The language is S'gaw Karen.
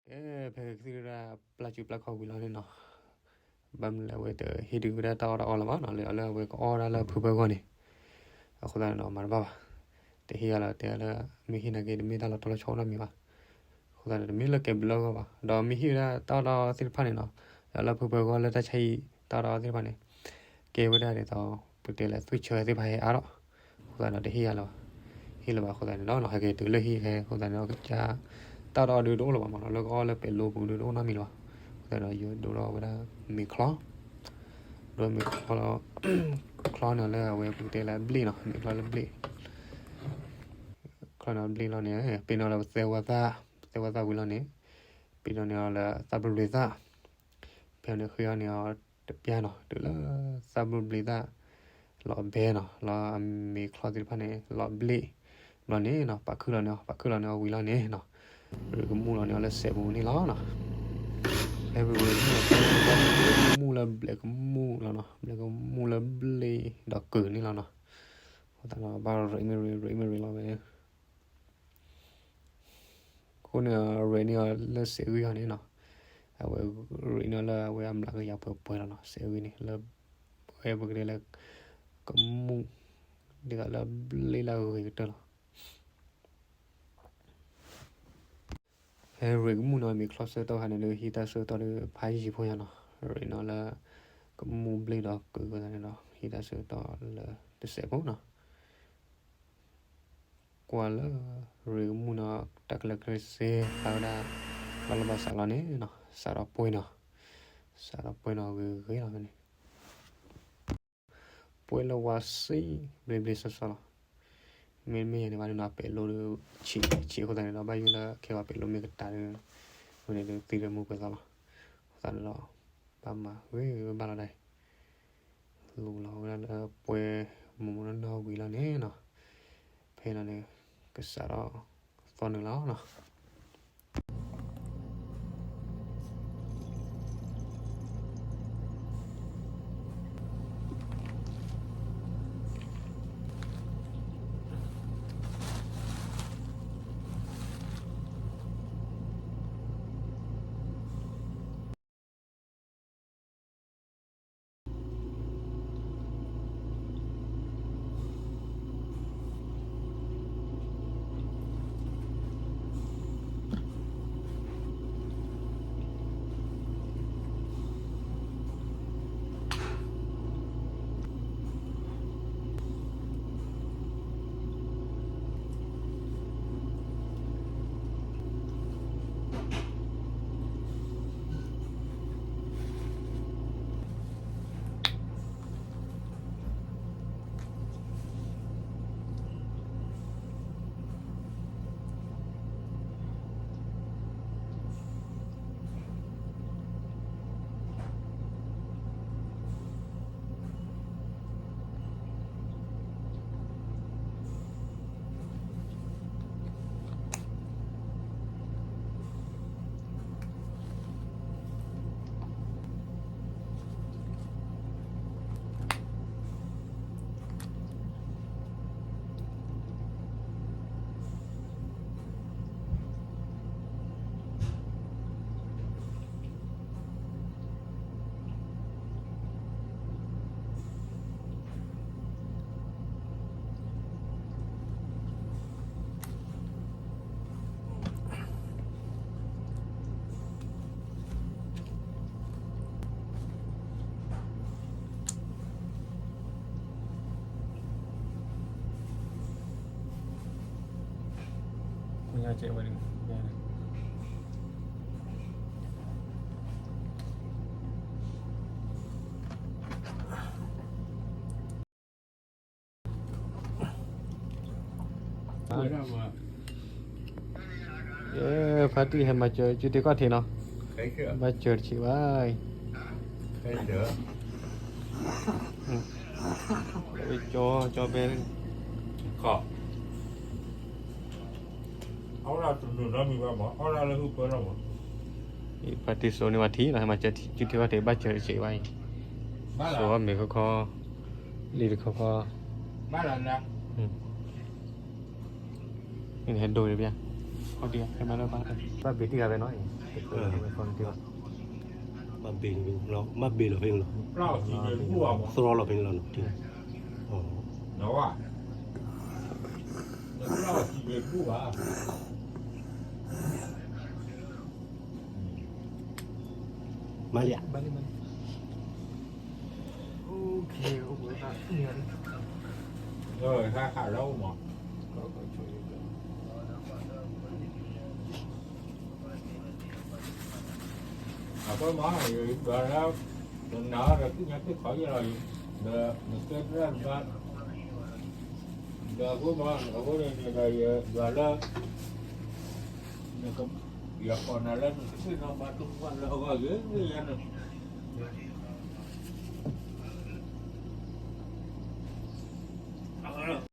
ကဲ, ဖဲကသံၣ်ဒၣ်ပျၢ်စုပျၢ်ခီဝံၤလီၤန့ၣ်နီၤ, ဘၣ်မနုၤလဲၣ် အဝဲတဟ့ၣ်ဒုးဝဲဒၣ်တၢ်အီၣ်တၢ်အီလၢၤဘၣ်နီၤ, လၢအလၢအဝဲကအီၣ်ဒၣ်လၢဖုဖၢဂီၢ်န့ၣ်, အဃိသတးန့ၣ်ဒီး မၤတဘၣ်ဘၣ်, တဟ့ၣ်ယၤလီၤ, တဲလၢ မ့ၢ်ဟ့ၣ်နာ်က့ တမ့ၢ်တၢ်လီၤတီလီၤဆီအိၣ်နီတမံၤဘၣ်, အဃိသတးန့ၣ် တမ့ၢ်လၢကဲဘျုးဂီၢ်ဘၣ်, ဒီးမ့ၢ်ဟ့ၣ်ဝဲဒၣ်တၢ်အီၣ်တၢ်အီသ့ၣ်တဖၣ်န့ၣ်နီၤ, လၢလၢဖုဖၢဂီၢ်လၢတၢ်ဆါဟံၣ်တၢ်အီၣ်တၢ်အီသ့ၣ်တဖၣ်န့ၣ် ကဲဝဲဒၣ်ဒ်သိး ပတဲလၢသွံၣ်ဆၢသ့ၣ်တဖၣ်ဟဲအါထီၣ်, အဃိသတးဒီးတဟ့ၣ်ယၤလၢၤဘၣ်, ဟ့ၣ်လၢၤဘၣ်အဃိသတးန့ၣ်ဒီး ဟဲက့ၤတုၤလၢဟံၣ်ဟဲအဃိသတးန့ၣ်ဒီး ကစၢ်တၢ်အီၣ်တၢ်အီဒုးတအိၣ်လၢၤဘၣ်မးနီၤ, လၢကအီၣ်လၢပဲၤလိပူၤဒုးတအိၣ်နီတမံၤလၢၤဘၣ်, အဃိသတးဒီးယဒိးထီၣ်ဝဲဒၣ်မ့ၤချီ, ဒိးမ့ၤချီလီၤ, ချီန့ၣ်လၢအဝဲပကတဲလၢဘျ့ၣ်နီၤ, မ့ၤချီလၢဘျ့ၣ်, ချီန့ၣ်ဘျ့ၣ်လီၤန့ၣ် ပ့ၤနီၣ်လၢပသဲဝဲသၣ်, ပသဲဝဲသၣ်ဝံၤလီၤန့ၣ် ပ့ၤနီၣ်န့ၢ်အီၤလၢသၣ်ဘျ့ၣ်သၣ်, ဖဲန့ၣ်ဃ့အီၤန့ၢ်အီၤတပျၢ်နီၤ, တုၤလၢသၣ်ဘျ့ၣ်သၣ် လီၤဘဲနီၤ, လီၤအမ့ၤချီသ့ၣ်တဖၣ်န့ၣ် လီၤဘျ့ၣ်ဘျီန့ၣ်နီၤ, ပာ်ခုၣ်လီၤန့ၢ်အီၤ, ပာ်ခုၣ်လီၤန့ၢ်အီၤဝံၤလီၤန့ၣ်နီၤ, ရ့ကမူၣ်လီၤန့ၢ်အီၤလၢစဲးပူၤန့ၣ်လီၤနီၤ, ဖဲရ့ကမူၣ်လီၤ, ဘျဲးကမူၣ်လၢဘျ့ၣ်ကမူၣ်လီၤနီၤ, ဘျဲးကမူၣ်လၢဘျ့ၣ်ဒီးကုာ်န့ၣ်လီၤနီၤ, အဃိသတးဒီးဘၣ်ရ့မ့ၢ်ရ့, ရ့မ့ၢ်ရ့လီၤဝဲ အဃိန့ၣ် ရ့န့ၢ်အီၤလၢစဲးဂံၢ်အီၤန့ၣ်နီၤ, အဝဲရ့န့ၢ်အီၤလၢအဝဲအမျးကယၤပှဲၤပှဲၤလီၤနီၤ, စဲးဂံၢ်န့ၣ်လၢ ဝဲပကတဲလၢ ကမူၣ် ဒ်သိးလၢဘျ့ၣ်လၢအဂ့ၤကတၢၢ်လီၤ. ဖဲရ့ကမူၣ်န့ၣ် မ့ၤချီဆၢကတီၢ်ခါန့ၣ်ဒီး ဟံးတၢ်ဆၢကတီၢ်ဒီးဖးယံၤဖိညါနီၤ, ရ့န့ၢ်အီၤလၢ ကမူၣ်ဘျ့ၣ်ဒီးကုာ်အဃိသတးန့ၣ်ဒီး ဟံးတၢ်ဆၢကတီၢ်လၢတစဲးဖိနီၤ ကွၢ်လၢ ရ့ကမူၣ်န့ၣ် တၢ်ကလၢာ်ကလ့စ့ဖျါဝဲဒၣ် ဘၣ်လီၤဘၣ်စးလီၤန့ၣ်နီၤ, စးထီၣ်ပှဲၤနီၤ, စးထီၣ်ပှဲၤနီၤဂ့ၤဂ့ၤလီၤန့ၣ်, ပှဲၤလၢဝါစံ ဘျ့ဘျ့စီစီလီၤ. မ့မ့ၢ်ယဲန့ၣ်ဘၣ်န့ၣ်နီၤ ပဲၤလိဆံးဆံးအဃိသတးန့ၣ်ဒီး ဘၣ်ယိၣ်လၢခဲဝဲပဲၤလိမ့ၢ်ကတၢၢ်ဒီး ဝဲန့ၣ်ဒီးသံဒီးမူပှဲၤသီလီၤ. အဃိသတးန့ၣ်ဒီး ဘၣ်မၤဂ့ၤဂ့ၤဘၣ်လီၤဒၣ် လူၤလီၤဝဲဒၣ်လၢပှဲၤမူးမူးနီၢ်နီၢ်ဝံၤလီၤန့ၣ်နီၤ, ဖဲန့ၣ်န့ၣ် ကစးထီၣ်သီနုာ်လီၤနီၤ. ဖါတံၢ် ဟဲမၤစၢၤကၠူတ့ၢ်ကီၢ်ထံးနီၤ, ဘၣ်စၢၤတဆံးဘၣ်, ကၠီ ကၠီဘဲ ဖါတံၢ်စိန့ၢ်ဝဲထံနီၤ, ဟဲမၤစၢၤကၠူတ့ၢ်ကီၢ်ထံး ဘၣ်စၢၤတဆံးဘၣ်အံၤ, စိမ့ၢ်ခီခီ, လံတခီခီ, ဟဲဒိၣ်တဘျီ ဘၣ်ဘ့ၣ်တံၢ်ဂၤဝဲနီၤ, ဘၣ်ဘ့ၣ်လီၤဖဲန့ၣ်လီၤ, သရီလီၤဖဲန့ၣ်လီၤ, မၤလံဧါ, အဃိမး ယွၤလၢ နနာ်အီၤဒီးသ့ၣ်ညါသ့ၣ်ခီယဲလီၤ, ဒီးနကဲတရၣ်တဘၣ်, ဒီးအဃိမး အဃိန့ၣ်ဒီးယွၤလၢ ယကိးနၤလၢနကသ့ၣ်နီၣ်ဘၣ်ဒိၣ်မးလၢအဂီၢ် ယဲယဲန့ၣ်